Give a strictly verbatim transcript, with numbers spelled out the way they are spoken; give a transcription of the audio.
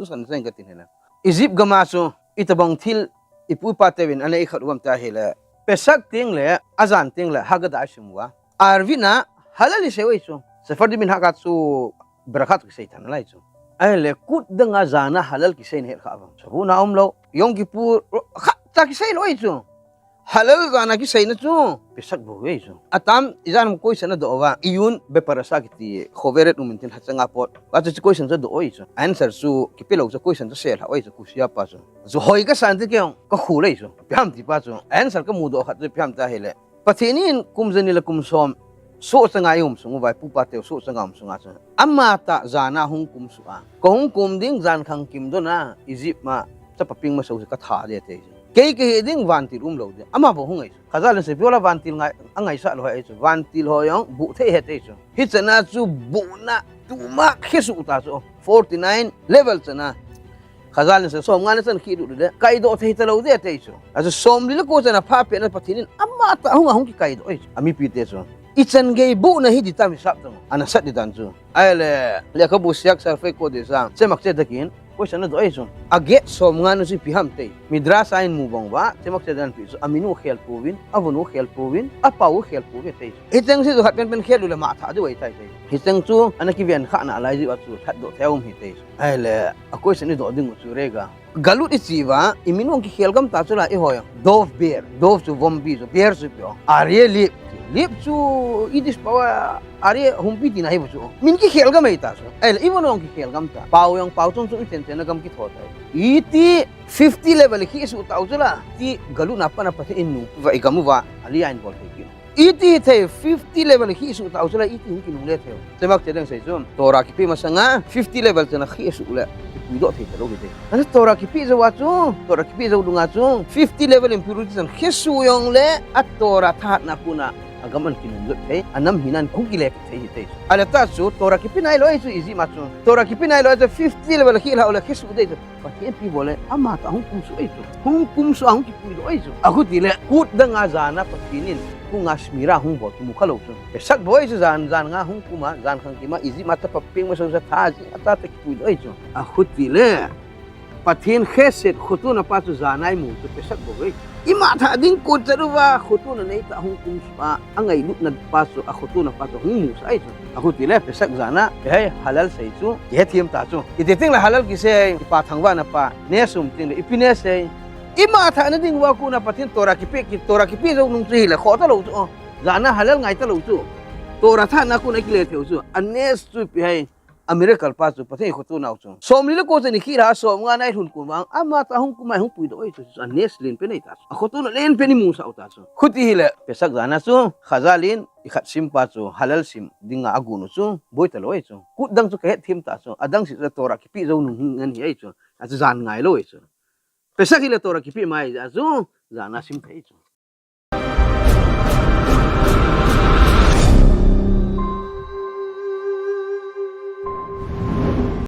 San sen ka tin hena. Egypt gam a chu, itobang thil, ipu ipa teuvin, anei khat uvam ta hile. Pesach teng le, azan teng le, Haggadah isim uva. Arvin a, halal isei u ahi chu. Sephardim in Haggadah chu, Berachah kisei than lai chu. Ahile, kut dang a zan a halal kisei na het kha vang. Sabun a umlou, Yom Kippur, khat cha kisei lou ahi chu. Halal zan a kiseina chu, Pesach bou ahi chu. Atam, izan mo question a doh uva, Iyun beParasha kiti, Choveret Umim tin hachang a pot. Achu question chu doh ahi chu. Answer chu, kipe lou chu question chu sel ha ahi chu, kusia pa chu. Chu hoi kasan ti keu, ka khu lei chu. Ipi ham ti pa chu. Answer kamu doh khat chu ipi ham ta hile. Pathen in kum jani le kum som, soh chang a i um sung uva, ipu ipa teu soh chang a um sung a chu. Amatah zan a hung kum suh a. Ka hung kum ding zan khang kim don a, Egypt ma, chapa peng masa u chu ka tha de te chu. Kei kahi ding vantil umlou ding. Ama bou hung ahi chu. Chazal in sei peh u le vantil ngai, angaisah lou ahi chu. Vantil ho jong, buh thei ahi te chu. Hichan a chu buhna, tuma khe suh ta chu. Forty nine level chan a. Chazal in sei som nga na chan khi du le. Kaidoh thei talou de te chu. Achu som li le ko chan a pha peh na Pathen in amatah hung a hung kikaidoh ahi chu. Amipi te chu. Ichan gei buhna hi di tam hisap tang. Ana sat di dan chu. Ahile, lekhabu siak Sefer Kodesh a, Tzemach Tzedek in, question adoh ahi chu. Aget som nga na chu ipi ham te. Midrash a in mu bang uva, Tzemach Tzedek in pi chu, aminu khel pouvin, avunu khel pouvin, apau khel pouve te. Hicheng chu khat pen pen khel u le ma tha diu ahi tai te. Hicheng chu, ana kiven kha na lai ji a chu, that doh thei um hi te. Ahile, a question idoh ding u chu rega. Galut ichi uva, iminu kikhel gam ta chu la iho jong. Dove bear, dove chu vom bi chu, bear chu ipi o. Aryeh leaf, leaf chu Yiddish pao a, aryeh humpi tina hi bu chu. Min kikhel gam ahi ta chu. Ahile, ivun jong kikhel gam ta. Pao jong, pao chom chom ichen chen na gam kitho ta. Iti fifty level khi suh tau chu la. Ti galut na pa na Pathen in nu, va igam uva, ali ain bol thei ki. Iti thei fifty level khi suh tau chu la iti hung kinungle thei. Tzemach Tzedek in sei chu, Torah kipe masang a fifty level chan a khi suh le, kipuidoh thei talou hi te. Ana Torah kipe jou a chu, Torah kipe jou dung a chu, fifty level impurity chan khi suh jong le, a Torah thahatna kon a, agam ahin kinungle thei, anam hina ahin kile thei hi te. Ahile ta chu, Torah kipe nailou ahi chu, Egypt ma chu. Torah kipe nailou ahi chu, fifty level khi lhau le, khi suh de chu. Pathen pi bol le, amatah hung kum suh ahi chu. Hung kum suh a hung kipuidoh ahi chu. Achuti le, kut dang a zan a Pathen in, kung a shmira hung bol kimu kha lou chu. Pesach bou ahi chu zan, zan nga hung kum a, zan khang kim a, Egypt ma chapa peng masa u chu tha jing a tah tah kipuidoh ahi chu. Achuti le, Pathen chesed khotona pa chu zan a imu chu Pesach bou ahi. Ima tha ding kon cha uva, khotona nei tah hung kum suh a, angailutna pa chu, akhotona pa chu hung musah ahi chu. Achuti le Pesach zan a, hei, halal sei chu, kihethem ta chu. Iti teng le halal kisei, ipa thangvahna pa, nes um teng le, ipi nes sei. Ima thahna ding uva kon a Pathen Torah kipe, ki Torah kipe jou nung chu hile, khoh talou chu, o. Zan a halal ngai talou chu. Torah thahatna kon a kile thei u chu. A nes chu ipi ham. A miracle pa chu, Pathen in khotona u chu. Som li le ko chan a khi lha, som nga na ilhun kon vang, amatah hung kum a hung puidoh ahi chu, chu a nes len pen ahi ta chu. Akhotona len pen imusah u ta chu. Chuti hile, Pesach zan a chu, Chazal in, ikhat sim pa chu, halal sim ding a agon u chu, boi talou ahi chu. Kut dang chu kahethem ta chu, adang seh chu Torah kipe jou nung hi ngen hi ahi chu. Achu zan ngailou ahi chu. Pesach hile Torah kipe mai ahi chu, zan a sim thei chu.